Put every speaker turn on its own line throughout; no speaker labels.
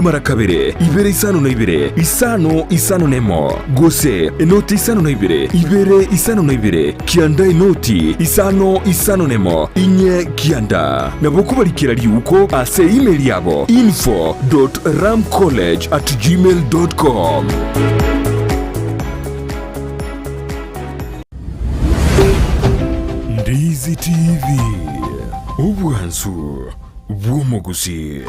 Mara kabere, ibere isano na ibere, isano isano nemo, gose enoti isano na ibere, ibere isano na ibere, kianda enoti isano isano nemo, inye kianda. Nabo kobarikera riuko ase email yabo info dot ramcollege at gmail dot com. Ndizi TV, obwansu bw'omogusii.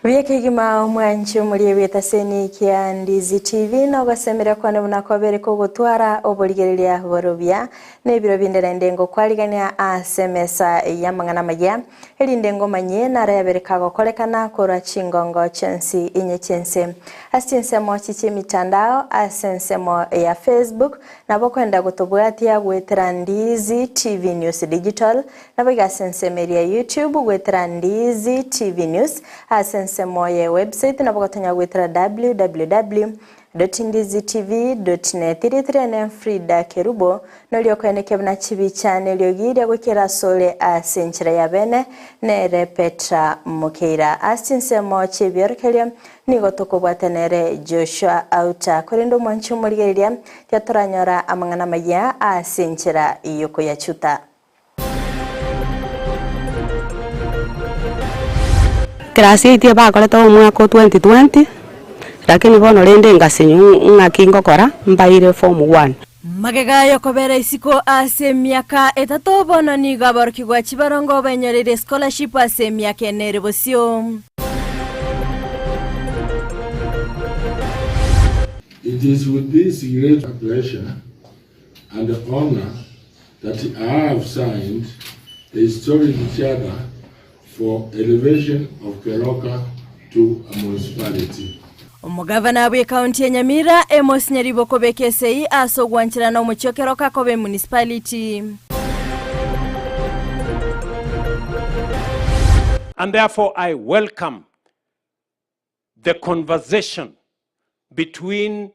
Buya kegima omwanchi omori egetaseni kia Ndizi TV nogosemeria kwane buna kwabere kogotwara oborigereria borobia na ebiro binde naende ngokwarigania ase emesa y'amang'ana amaya Erinde ngomanyie narayabere kagokorekana korwa chingongo chionsi inye chi'ense. Ase chinsemo chi chi'emitandao, ase ensemo ya Facebook, nabo okwenda gotobwatia goetera Ndizi TV News Digital, naboigo ase ensemo eria ya YouTube goetera Ndizi TV News, ase ensemo ye website nabo gotonya goetera www. Dotindizitv.net Rieta riane Frida Kerubo, noria okoenekia buna chibicha neriogi ria goikera asore ase enchera ya bene, nere Petra Mokeira. Ase chinsemo chi'ebiorokererio nigo tokobwata nere Joshua Auta. Korende omwanchi omorigereria tiatoranyora amang'ana amayia ase enchera y'okoyachuta.
Class eight bakorete omwaka o 2020, lakini bono rende ngasinywa ng'aki ngokora, mbaire form one.
Magega y'okobera isiko ase emiaka etato bono nigo aborokigwa chibarongo bainyoreire scholarship ase emiaka ene ere bosio.
It is with this great pleasure and honor that I have signed the historic charter for elevation of Keroka to a municipality.
Omogavana bw'ekaunti ya Nyamira, Amos Nyaribo kobeka esegi ase ogwancherana omochie o Keroka koba emunicipality.
And therefore I welcome the conversation between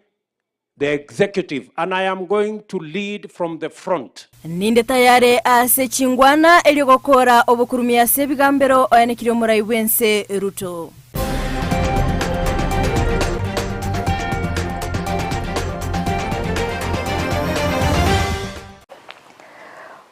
the executive and I am going to lead from the front.
Ninde tayare ase chingwana erio gokora obokurumi ase ebigambero oenekirie omorai bw'ense Ruto.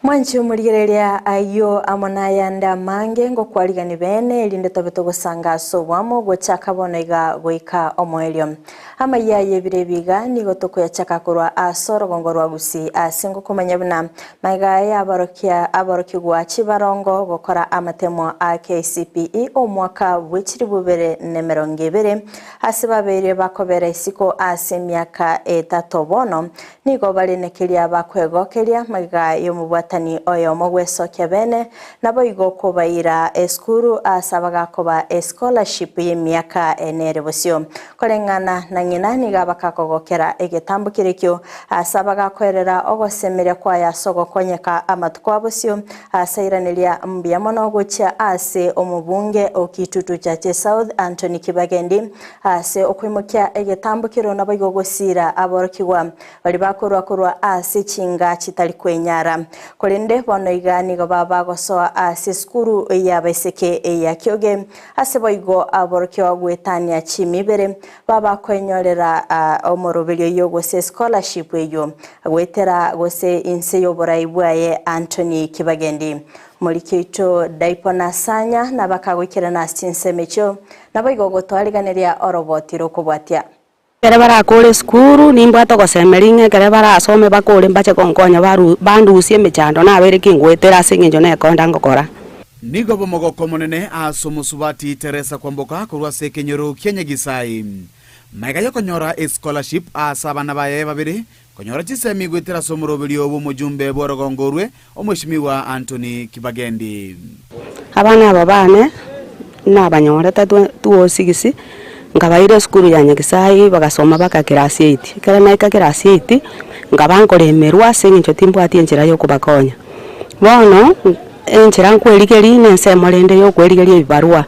Mwanche omorigereria ayio amo nayande amange ngokwarigani beene, erinde tobe togosanga ase oboamo gochaka bono iga goika omoerio. Amayia aye ebiro ebi iga nigo tokoyachaka korwa ase orogongo rwa Gusii ase ngokomanya buna magega aye abarokia aborokigwa chibarongo gokora amatemo a KCPE omwaka bwe chilifu ibere na emerongo ebere ase babeire bakobera isiko ase emiaka etato bono Nigo bare nekeria bakwegokeria magega y'omobwatani oyomo gwesokia bene, naboigo kobaira esukuru ase abagakoba escholarship y'emiaka ene ere bosio. Koreng'ana na ng'ina nigo abakakogokera egetambo kerekio ase abagakoerera ogosemeria kwaye ase ogokonyeka amatuko abosio ase airaneria mbuya mono gochia ase omobunge o Kitutu Chache South Anthony Kibagendi Ase okoimokia egetambo keria naboigo gosiira aborokigwa baria bakorwa korwa ase chinga chitari kwenyara. Korende bono iga nigo baba gosoa ase esukuru y'abaiseke ya Kioge, ase boigo aborokigwa goetania chimibere baba koenyorera omoroberio oyio gose scholarship eyio goetera gose inse y'oborai bwaye Anthony Kibagendi. Moriki oito Daipo Nasanya nabakagoikerana ase chinsemo echio Naboigo gotwariganeria oroboti rw'okobwatia.
Ekero barakore esukuru, nimbwate ogosemeria ng'a ekero barasome bakore mbache gonkonya baru bandusie emechando nabeire kingoetera ase eng'encho nekonda ngokora.
Nigo bomogoko omonene ase omosubati Teresa Kwamboka korwa ase ekenyoro kia Nyagisai. Magega y'okonyora escholarship ase abana baye babere, konyora chisemi goetera ase omoroberio bw'omojumbe bw'orogongo orwe, Omweshimiwa Anthony Kibagendi.
Abana aba bane nabanyorete 206, nkabaira esukuru ya Nyagisai bagasoma baka class eight. Ekero naika class eight, nkaba nkoremerwa ase eng'encho timbwati enchera ya okobakonya. Bono, enchera nkwerigeria na ensemo rende ya okwerigeria ebibarua,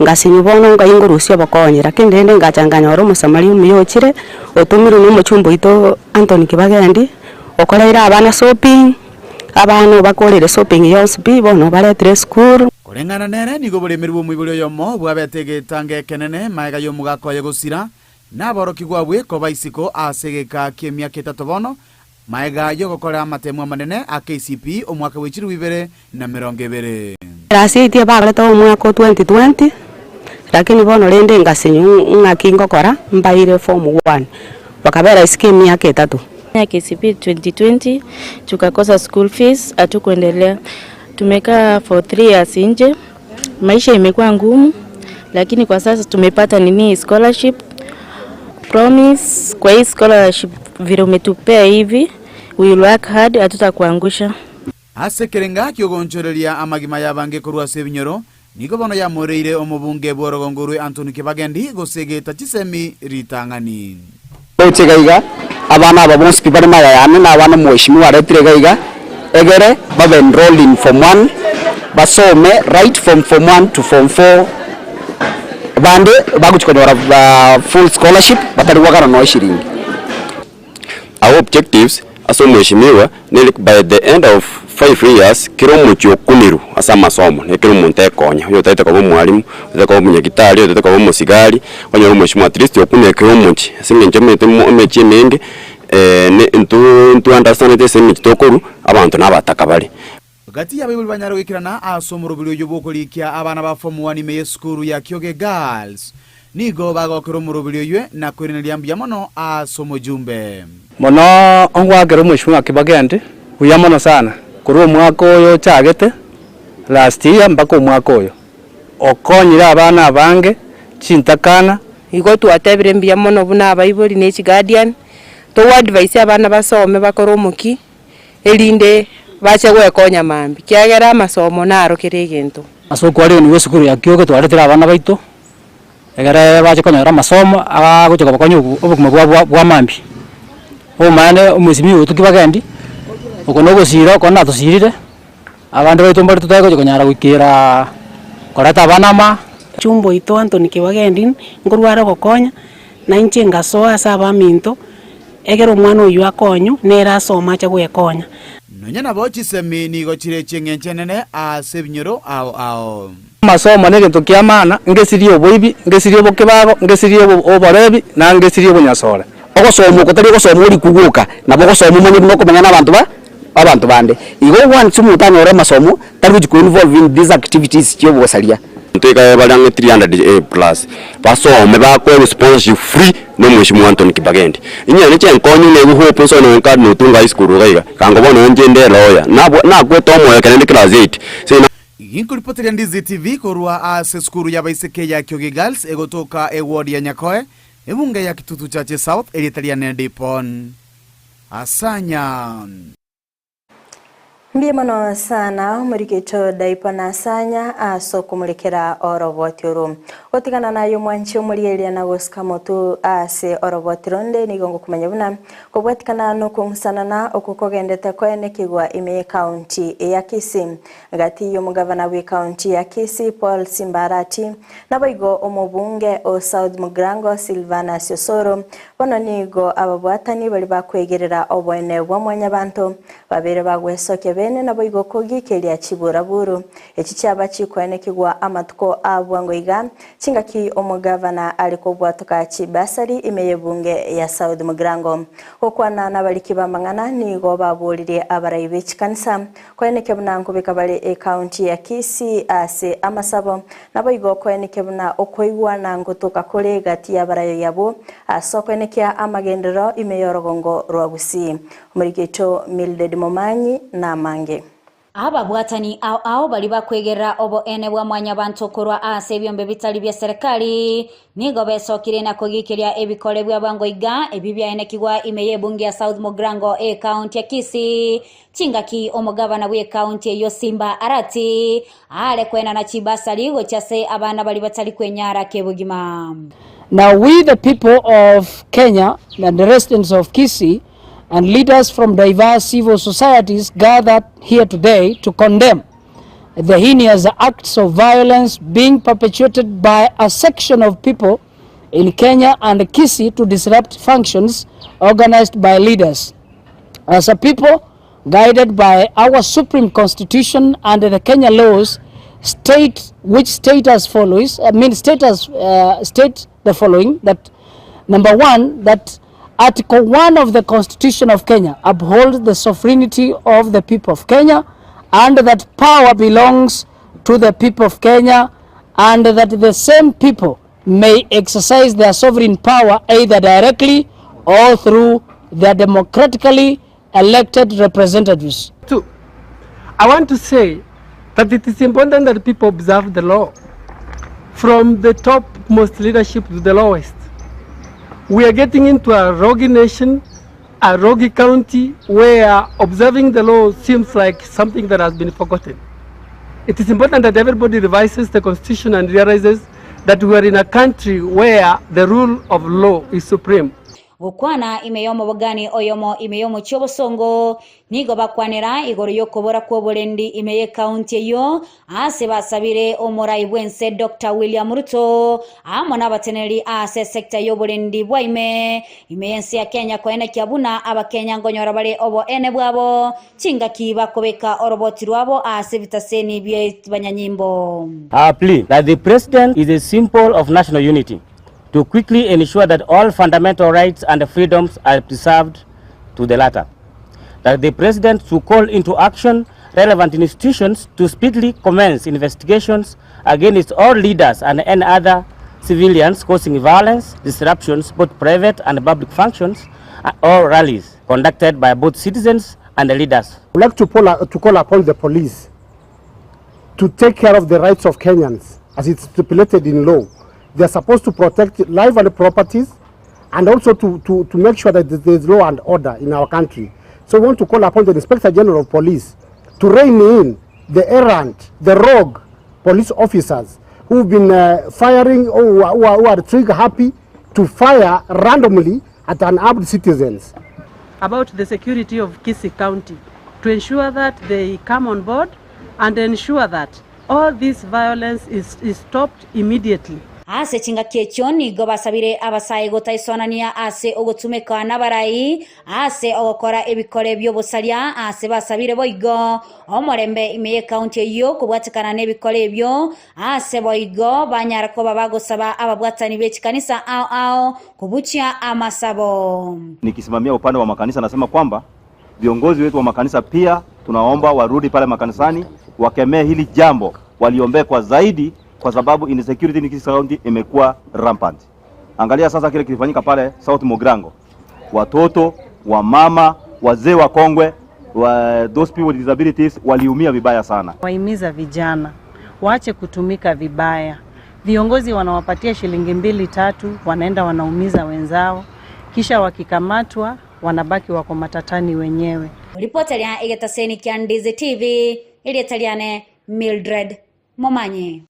ngasinywa bono ngai ngorusia obokonyi, lakini rende ngacha nkanyora omosamaria omuya ochire, otomirwe na omochumba oito Anthony Kibagendi, okoreire abana shopping. Abana obakorere shopping yonsi pi, bono obaretire esukuru.
Koreng'ana nere nigo oboremeri bw'omoibori oyomo bwabete egetango ekenene magega y'omogaka oye gosira, na aborokigwa abwe koba isiko ase egeka ki'emiaka etato bono, magega y'ogokora amatemu amanene a KCPE omwaka bwe chilifu 2020.
Class eight ebakorete omwaka o 2020, lakini bono rende ngasinywa ng'aki ngokora, mbaire form one, bakabera isiko emiaka etato.
Ya KCPE 2020 tukakosa school fees, hatukuendelea. Tumekaa for 3 years nje, maisha imekuwa ngumu, lakini kwa sasa tumepata nini scholarship. Promise kwa hii scholarship vile umetupea hivi, we will work hard, hatutakuangusha.
Ase ekerenga ki'ogoonchoreria amagima y'abange korwa ase ebinyoro, nigo bono yamoreire omobunge bw'orogongo rwe Anthony Kibagendi gose geta chisemi ritang'ani.
Ndoche iga iga, abana aba bonsi pi bare maya yane na abana omweshimiwa aretire iga iga, egere babe enrolled in form one, basome right from form one to form four, bande bagochia konyora full scholarship batari goakana nonya eshiringi.
Our objectives ase omweshimiwa neri by the end of 5 years kera omochie okunirwe ase amasomo na ekero omonto ekonya, oyo otagete koba omwalimu, otagete koba omonyagitari, otagete koba omosigari, okonyora omweshimiwa at least okunire kera omochie ase eng'encho omanyete mo emechie emenge ne intwe intwe understand ase emechie tokorwa, abanto na abataka bare.
Gati y'abaibori banyare goikerana ase omoroberi oyio bw'okorikia abana ba Form One ime y'esukuru ya Kioge Girls, nigo bagokera omoroberi oyio na koiraneria mbuya mono ase omojumbe.
Mono ngoakera omweshimiwa Kibagendi buya mono sana korwa omwaka oyo ochagete last year mpaka omwaka oyo. Okonyire abana abange chintakana.
Igo twatebire mbuya mono buna abaibori ne chiguardian, togo advise abana basome bakore omokia. erinde bache gwekonya mambia, ekiagera amasomo naro kera egento.
Ase okwarigania gwe esukuru ya Kioge twaretire abana baito, egere bache konyora amasomo agocha kobakonya obogima bwabo bwa mambia. Obomaene omwesimigwa oito Kibagendi, oko na ogosira oko natosirire, abande baito mbare totari gocha konyara goikera koreta abana ama.
Chumba oito Anthony Kibagendi, nkorware ogokonya, na inche ngasoa ase abaminto, Ekero omwana oyio akonywa, nere asome ache gwekonya.
Nonya nabo chisemi nigo chire chi'engencho enene ase ebinyoro ao ao.
Amasomo negento kia maana, ngesirie oboibi, ngesirie obokebago, ngesirie oborebi, na ngesirie obonyasore.
Ogosoma oko tari ogosoma orikwe gwoka, nabo ogosoma omanye buna okomenya na abanto ba abanto bande. Igo once omonto anyore amasomo, tari gochi ko involve in these activities chia obosaria.
Ntwekaye bare ang'e 300 plus basome bakoegwa sponsorship free na omweshimiwa Anthony Kibagendi. Inye niche nkonye negu hope nsoe nonye nka notunga high school iga iga, kango bono inche nde elawyer, nabwa nakwete omoyo ekero nde class eight, se.
Ginkoripoteria Ndizi TV korwa ase esukuru y'abaiseke ya Kiogi Girls egotoka eward ya Nyakoe, ebunge ya Kitutu Chache South, erieta riane Dipon Asanya.
Mbuya mono sana omoriketo Daipa na Asanya ase okomorekera oroboti oro. Gotigana naye omwanchi omorieria na gosika motu ase oroboti ronde nigo ngokomanya buna kobwatikana nokong'usanana okwo kogendete koenekigwa ime y'ecounty ya Kisii. Gati y'omogavana bw'ecounty ya Kisii Paul Simba Arati naboigo omobunge o South Mugirango Silvanus Osoro bono nigo ababwatani baria bakwegerera oboene bwa mwanyabanto babere bagwesokia bene naboigo kogikeria chiburaburu echi chiaba chikoenekigwa amatuko a bwango iga chingaki omogavana are kobwatoka chibasari ime y'ebunge ya South Mugirango. Gokwana nabariki b'amang'ana nigo baboririe abarai b'echikanisa koenekia buna nkobeka bare ecounty ya Kisii ase amasabo naboigo koenekia buna okoigwana ngotoka kore gati y'abarayo yabo ase okoenekia amagenderero ime y'orogongo rwa Gusii. Omoriki oito Mildred Momanyi namange.
Ababwatani ao ao baria bakwegerera oboene bwa mwanyabanto korwa ase ebiombe bitari bia serikali nigo besokire na kogiikeria ebikore bia bwango iga ebi biaenekigwa ime y'ebunge ya South Mugirango ekaunti ya Kisii chingaki omogabana bw'ekaunti eyio Simba Arati are koenana chibasari gochia ase abana baria batari kwenyara kebogima.
Now we the people of Kenya and the residents of Kisii and leaders from diverse civil societies gathered here today to condemn the heinous acts of violence being perpetuated by a section of people in Kenya and Kisii to disrupt functions organized by leaders. As a people guided by our supreme constitution and the Kenya laws state which state as follows, I mean state as, uh, state the following that number one that Article 1 of the Constitution of Kenya upholds the sovereignty of the people of Kenya and that power belongs to the people of Kenya and that the same people may exercise their sovereign power either directly or through their democratically elected representatives.
Two, I want to say that it is important that people observe the law from the topmost leadership to the lowest. We are getting into a rogue nation, a rogue county where observing the law seems like something that has been forgotten. It is important that everybody revises the constitution and realizes that we are in a country where the rule of law is supreme.
Gokwana ime y'omobogani oyomo ime y'omochie obosongo, nigo bakwanera igoro y'okobora kw'oborendi ime y'ekaunti eyio, ase basabire omorai bw'ense Doctor William Ruto amo nabateneneri ase esecta y'oborendi bwa ime ime y'ense ya Kenya koenekia buna abakenya nkonyora bare oboene bwabo chingaki bakobeka oroboti rwabo ase ebitaseni bi'abanyanyimbo.
Our plea that the president is a symbol of national unity to quickly ensure that all fundamental rights and freedoms are preserved to the latter. That the president to call into action relevant institutions to speedily commence investigations against all leaders and any other civilians causing violence, disruptions, both private and public functions, or rallies conducted by both citizens and the leaders.
I would like to call, to call upon the police to take care of the rights of Kenyans as it's stipulated in law. They are supposed to protect life and properties and also to, to, to make sure that there is law and order in our country. So we want to call upon the Inspector General of Police to rein in the errant, the rogue police officers who've been uh, firing or who are, who are, who are trigger happy to fire randomly at unarmed citizens.
About the security of Kisii County, to ensure that they come on board and ensure that all this violence is, is stopped immediately.
Ase chingaki echio nigo basabire abasae gotaisonania ase ogotumeka nabarai ase ogokora ebikore bi'obosaria ase basabire boigo omorembe ime y'ekaunti eyio kobwatekana nebikore ebio ase boigo banyara koba bagosaba ababwatani be chikanisa ao ao kobuchia amasabo.
Nikisimamia upande wa makanisa nasema kwamba viongozi wetu wa makanisa pia tunaomba warudi pale makanisani wakemee hili jambo, waliombee kwa zaidi, kwa sababu insecurity in Kisii County imekuwa rampant. Angalia sasa kile kilifanyika pale South Mugirango, watoto wamama, wazee wakongwe wa, those people with disabilities waliumia vibaya sana.
Wahimiza vijana waache kutumika vibaya. Viongozi wanawapatia shilingi mbili tatu, wanaenda wanaumiza wenzao, kisha wakikamatwa wanabaki wako matatani wenyewe.
Ripota ria egetaseni kia Ndizi TV erieta riane Mildred Momanyi.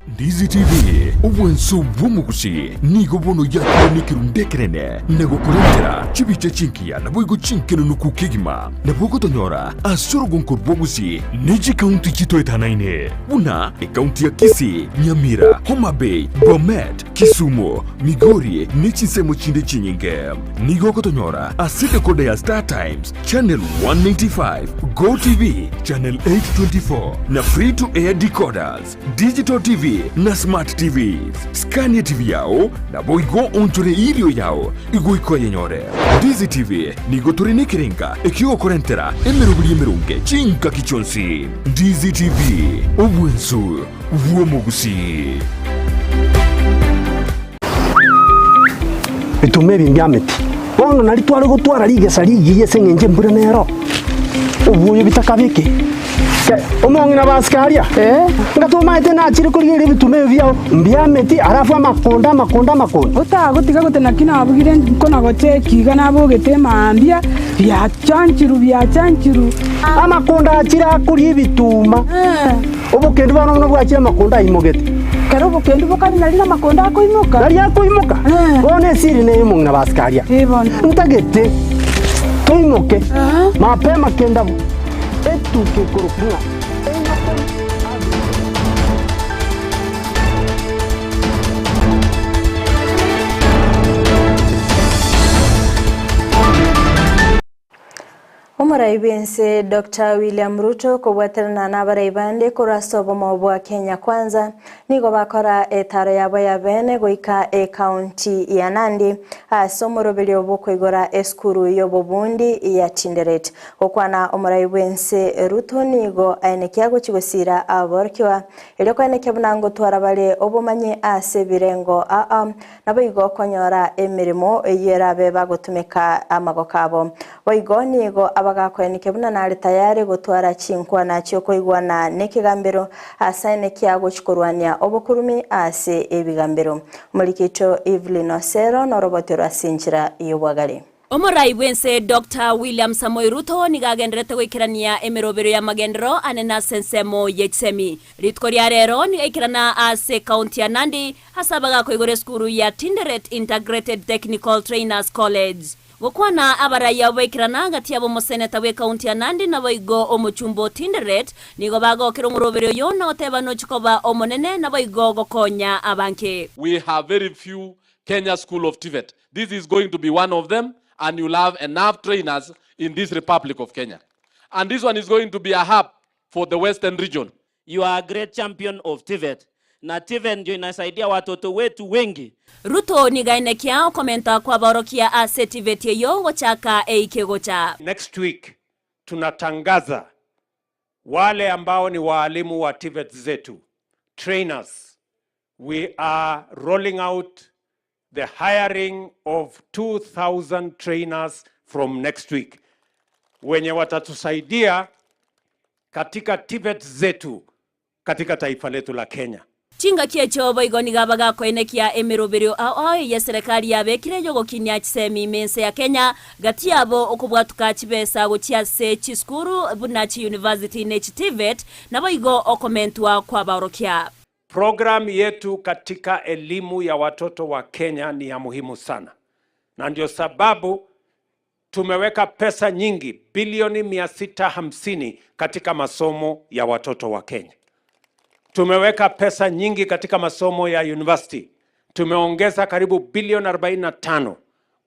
Ndizi TV, obwanso bw'omogusi nigo bono yakire nekerundu ekerene na gokorentera chibicha chinkiya naboigo chinkenenuku kegima nabo ogotonyora ase orogonko rw'obogusi ne chikaunti chitoetanaine buna ekaunti ya Kisii, Nyamira, Homa Bay, Bomet, Kisumu, Migori ne chinsemo chinde chinyinge. Nigo ogotonyora ase decoder ya Star Times, channel 195, Go TV, channel 824, na free to air decoders, digital TV na smart TVs. Scan TV yao naboigo onchore irio yao igoika oyenyore. Ndizi TV nigo tore nekerenga ekiogokorentera emeroberi emeronge chingaki chionsi. Ndizi TV, obwensu bw'omogusii.
Bituma ebi mbiameti. Bono nari tware gotwara rigesa rigiya ase engencho embura nero, obwoyo bitakabeke. Omong'ina basikaria, ngatomaete nachire korigereria ebituma ebi biao mbiameti, alafu amakonda amakonda amakonda.
Otagotiga gote naki nabugire nkona gocheki iga nabogete emambia, biachanchiru biachanchiru.
Amakonda achire akoria ebituma. Obokendu bono buna bwachire amakonda aimogete.
Kera obokendu bokare nari namakonda akoimoka.
Nari akoimoka. Bono esiri neye omong'ina basikaria. Ntagete toimoke mapema kendabu etuke ekorokwa ng'a Enyokoni.
Omorai bw'ense Doctor William Ruto kobwaterana nabarai bande korwa ase obomo bwa Kenya Kwanza nigo bakora etaro yabo ya bene goika ecounty ya Nandi ase omoroberio bw'okoigora esukuru y'obobundi ya Tinderet. Gokwana omorai bw'ense Ruto nigo aenekia gochia gosira aborokigwa erio koenekia buna ngotwara bare obomanyi ase ebirengo aa Naboigo konyora emeremo eyio erabe bagotumeka amagoko abo. Boigo nigo abagakoeneke buna nare tayari gotwara chinkwana chi'okoigwana nekegambero ase aenekia gochia korwania obokurumi ase ebigambero. Omoriki oito Evelyn Osero noroboti orwo ase enchera y'obwagare.
Omorai bw'ense Doctor William Samoei Ruto nigo agenderete goikerania emerobero y'amagenderero anene ase ensemo ye chisemi. Rituko ria rero nigo aikerana ase ekaunti ya Nandi ase abagakoigora esukuru ya Tinderet Integrated Technical Trainers College. Gokwana abarai abwo baikerana gati yabo omoseneta bw'ekaunti ya Nandi naboigo omochumba o Tinderet nigo bagokera omoroberi oyo na goteba nochi koba omonene naboigo gokonya abange.
We have very few Kenya School of TVET. This is going to be one of them and you'll have enough trainers in this Republic of Kenya. And this one is going to be a hub for the Western region.
You are a great champion of TVET. Na TVET ndio inasaidia watoto wetu wengi.
Ruto nigo aenekia okomenta kw'abaorokia ase TVET eyio gochaka eike gocha.
Next week tunatangaza wale ambao ni waalimu wa TVET zetu, trainers. We are rolling out the hiring of 2000 trainers from next week wenye watatusaidia katika TVET zetu katika taifa letu la Kenya.
Chingaki echio boigo nigo abagakoenekia emeroberio ao ao eye serikali yabekire yogokinia chisemi ime ense ya Kenya gati yabo okobwatuka chibesa gochia ase chisukuru buna chiuniversity ne chiTVET naboigo okomentwa kw'abaorokia.
Program yetu katika elimu ya watoto wa Kenya ni ya muhimu sana, na ndio sababu tumeweka pesa nyingi bilioni 650 katika masomo ya watoto wa Kenya. Tumeweka pesa nyingi katika masomo ya university. Tumeongeza karibu bilioni 45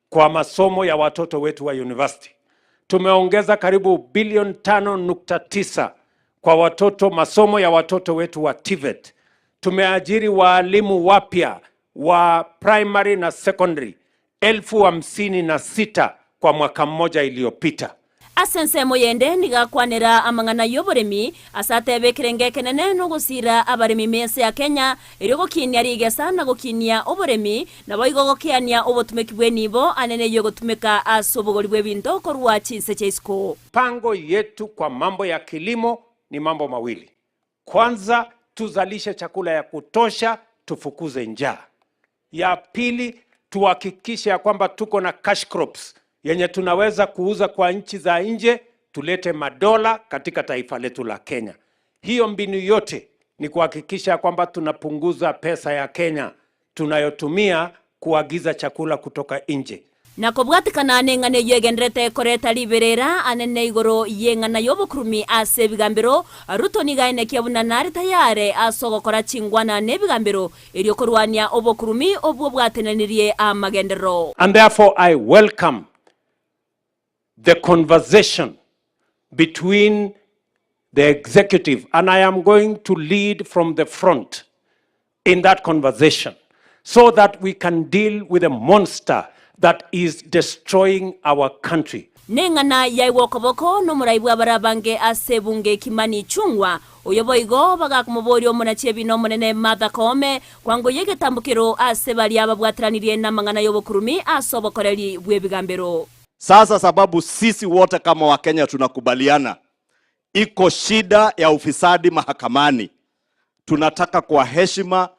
kwa masomo ya watoto wetu wa university. Tumeongeza karibu bilioni 5.9 kwa watoto masomo ya watoto wetu wa TVET. Tumeajiri waalimu wapya wa primary na secondary 56,000 kwa mwaka mmoja iliyopita.
Ase ensemo yende nigo akwanera amang'ana y'oboremi ase atebe ekerengo ekenene na ogosira abaremi ime ense ya Kenya erio gokinia rigesa na gokinia oboremi naboigo gokeania obotumeki bw'enibo anene eyio egotumeka ase obogori bw'ebinto korwa chinse chia isiko.
Mipango yetu kwa mambo ya kilimo ni mambo mawili. Kwanza, tuzalishe chakula ya kutosha, tufukuze njaa. Ya pili, tuhakikishe ya kwamba tuko na cash crops yenye tunaweza kuuza kwa nchi za nje, tulete madola katika taifa letu la Kenya. Hiyo mbinu yote ni kuhakikisha kwamba tunapunguza pesa ya Kenya tunayotumia kuagiza chakula kutoka nje.
Na kobwatikana neng'ana eyio egenderete koreta riberera anene igoro y'eng'ana y'obokurumi ase ebigambero, Ruto nigo aenekia buna nare tayare ase ogokora chingwana nebigambero erio korwania obokurumi obwo bwatenenirie amagenderero.
And therefore I welcome the conversation between the executive and I am going to lead from the front in that conversation so that we can deal with the monster that is destroying our country.
Neng'ana yaigwa okoboko nomorai bw'abarabange ase ebunge Kimani Ichung'wa, oyo boigo bagakomoboria omonachi ebina omonene Martha Koome kwangoyia egetambokero ase baria babwateranirie namang'ana y'obokurumi ase obokoreri bw'ebigambero.
Sasa sababu sisi wote kama Wakenya tunakubaliana iko shida ya ufisadi mahakamani, tunataka kwa heshima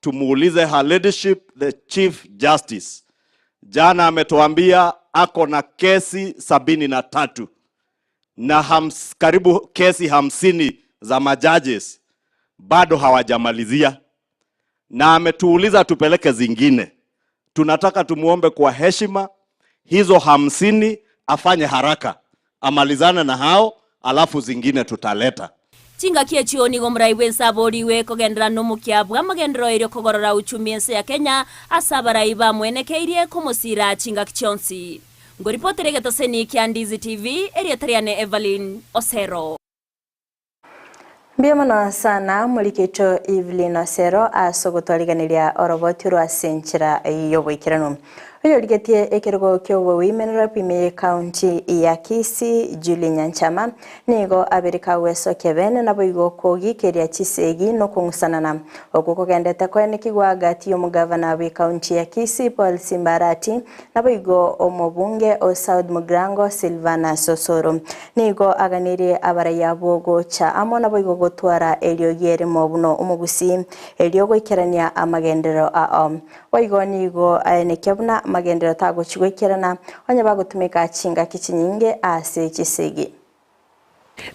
tumuulize her leadership the Chief Justice. Jana ametuambia ako na kesi 73 na karibu kesi 50 za majudges bado hawajamalizia, na ametuuliza tupeleke zingine. Tunataka tumuombe kwa heshima hizo 50 afanye haraka amalizane na hao, alafu zingine tutaleta.
Chingaki echio nigo omorai bw'ense aboriwe kogenderera nomokia bw'amagenderero erio kogorora uchumi ense ya Kenya ase abarai bamwenekeirie komosira chingaki chionsi. Ngoripotera egetoseni kia Ndizi TV, erieta riane Evelyn Osero.
Mbuya mono sana morikeito Evelyn Osero ase ogotwariganeria oroboti orwo ase enchera y'oboikeranu. Oyorigetie ekerogo ki'oboimenero ime y'ecounty ya Kisii Julie Nyanchama nigo abere kagwesokia bene naboigo kogikeria chisegi nokong'usanana okwo kogendete koenekigwa gati y'omogavana bw'ecounty ya Kisii Paul Simba Arati Naboigo omobunge o South Mugirango Silvanus Osoro nigo aganirie abarai abwo gocha amo naboigo gotwara eriogi erimo buna omogusii erio goikerania amagenderero ao. Boigo nigo aenekia buna amagenderero tagochi goikerana onye bagotumeka chingaki chinyinge ase chisegi.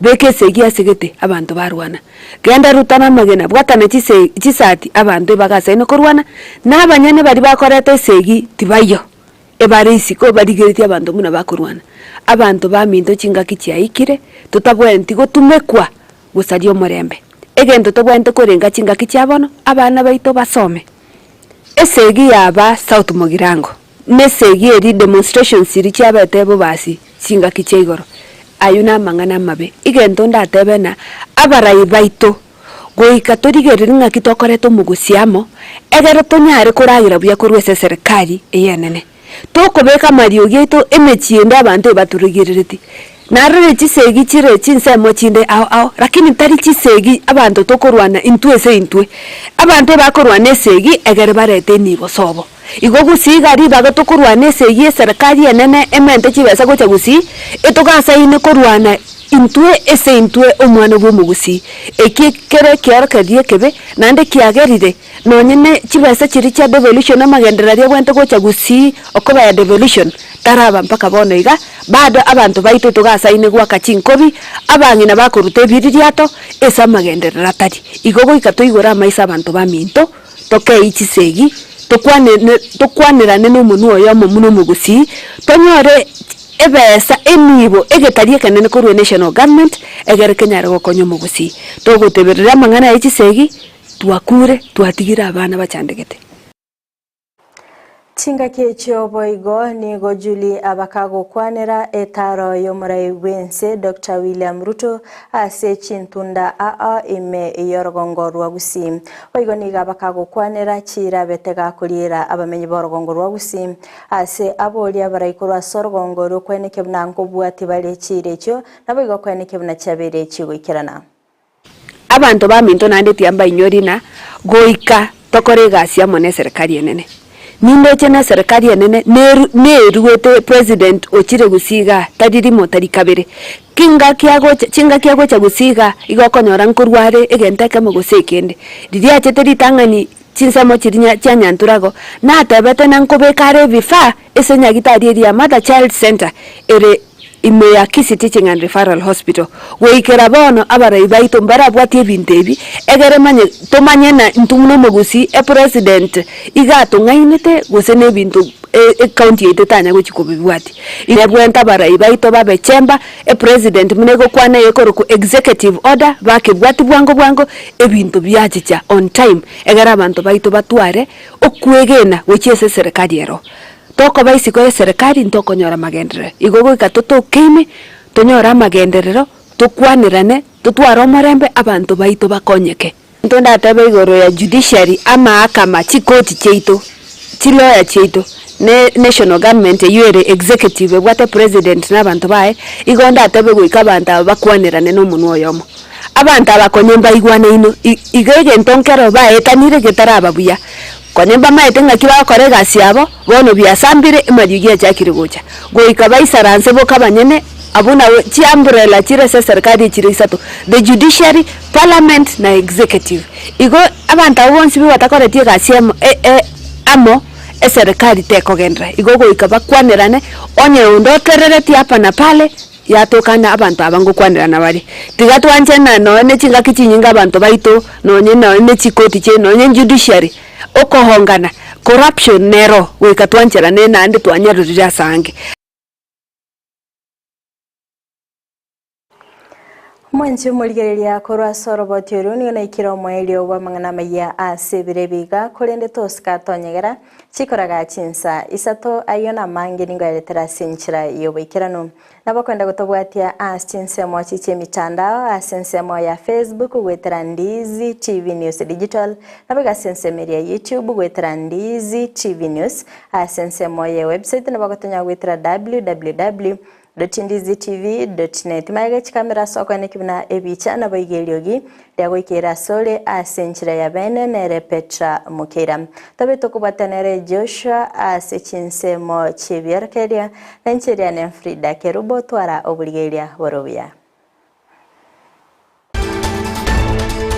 Beka esegi ase gete, abanto barwana. Genda rutana amagena, bwatana chise chisati, abanto ebagasaine korwana, na abanyene baria bakoreta esegi tibaiyo, ebare isiko barigeretie abanto buna bakorwana. Abanto baminto chingaki chiaikire, totabwenereti gotumekwa gosaria omorembe. Egento tobwenerete korenga chingaki chia bono, abana baito basome. Esegi yaba South Mugirango. Nesegi eria demonstrations chiria chiabete bobasi chingaki chia igoro, ayio namang'ana amabe. Egento ndatebe ng'a abarai baito goika torigererie ng'aki tokoreta omogosi amo, egere tonyare koragera buya korwa ase eserekari eye enene. Tokobeka amariogi aito emechie ende abanto ebatorigereretie. Narorire chisegi chire chinsemo chinde ao ao, lakini tari chisegi abanto tokorwana intwe ase intwe. Abanto ebakorwana esegi egere barete enibo sobo. Igo gusii iga ribaga tokorwana esegi eserekari enene emente chibesa gocha gusii, etogasaine korwana intwe ase intwe omwana bw'omogusii. Eki kere ekiorokererio ekebe, naende kiagerire nonye ne chibesa chiria chia devolution amagenderero aria abwenerete gocha gusii okoba ya devolution taraba mpaka bono iga, bado abanto baito togasaine goaka chinkobi, abang'ina bakoruta ebiririato ase amagenderero atari. Igo goika toigore amaiso abanto baminto. Tokei chisegi, tokwane tokwanerane nomonwa oyomo buna omogusii, tonyore ebesa, enibo, egetari ekenene korwa enational government, egere kenyare gokonya omogusii. Togoteberera amang'ana aye chisegi, twakure, twatigire abana bachandegete.
Chingaki echio boigo nigo Julie abakagokwanera etaaro y'omorai bw'ense Doctor William Ruto ase chintunda aa ime y'orogongo rwa Gusii. Boigo nigo abakagokwanera chirabete gakoriera abamenyi b'orogongo rwa Gusii ase aboria abarai korwa ase orogongo rw'okwenekia buna nkobwati bare chiira echio naboigo kwenekia buna chiabeire chigoikerana.
Abanto baminto naende tiga mbainyori na goika tokore egasi amo neserekari enene. Nindoche neserekari enene neru neruete president ochire gusii igaa tari rimo tari kabere. Kingaki agocha chingaki agocha gusii igaa igo okonyora nkorwa are egento ekemo gose ekende. Riria achete ritang'ani chinsemo chiria chia Nyanturago natebete na nkobeka are ebifaa ase nyagitari eria ya Mother Child Centre ere. ime ya Kisii Teaching and Referral Hospital. Goikera bono abarai baito mbarabwatie ebinto ebi, egere manye tomanye na intwe buna omogusii, epresident iga atong'ainete gose na ebinto ecounty yaito etanya gochia kobibwatia. Nebwente abarai baito babe chemba, epresident buna egokwana ekorokwa executive order, bakebwatia bwango bwango, ebinto biachicha on time, egere abanto baito batware okwegena gochia ase eserekari ero. Tokoba isiko y'eserekari ntokonyora amagenderero. Igo goika totoke ime, tonyore amagenderero, tokwanerane, totware omorembe, abanto baito bakonyeke. Intwe ndatebe igoro ya judiciary, amaakama, chikoti chiaito, chilawyer chiaito, ne national government eywo ere executive ebwate president na abanto baye, igo ndatebe goika abanto aba bakwanerane na omonwa oyomo. Abanto aba konye mbaigwanaino, igo egento nkero baetanire getaraba buya. Konye mbamaete ng'aki bagokora egasi yabo, bono biasambire, emariogi achakire gocha. Goika baisaranse boka abanyene, abwo nabo chiumbrella chire ase eserikari echire isato, the judiciary, parliament na executive. Igo abanto abwo bonsi bi batakoreti egasi emo e e amo, eserikari tekogenderera. Igo goika bakwanerane, onye onde oterereti hapa na pale, Yatokana abanto aba ngokwanerana bare. Tiga twanchane nonya ne chingaki chinyinge abanto baito, nonye nonya ne chikoti chiaino, nonye judiciary, okohongana, corruption nero goika twancherane naende twanyarorire ase ange.
Mwanche omorigereria korwa ase oroboti oru nigo naikire omoerio bw'amang'ana amayia ase ebiro ebi iga, korende tosika tonyegera Chikoraga chinsa isato, ayio namange nigo aretera ase enchera y'oboikeranu. Nabo kwenda gotobwatia ase chinsemo chi chi'emitandao ase ensemo ya Facebook goetera Ndizi TV News Digital, naboigo ase ensemo eria ya YouTube goetera Ndizi TV News, ase ensemo ye website nabo ogotonya goetera www. Ndizitv.net. Magega chikamera ase okoeneki buna ebicha naboigo eriogi riagoikeire asore ase enchera ya bene nere Petra Mokeira. Tobe tokobwatana nere Joshua ase chinsemo chi'ebiorokererio na inche riane Frida Kerubo twara oborigereria bore obuya.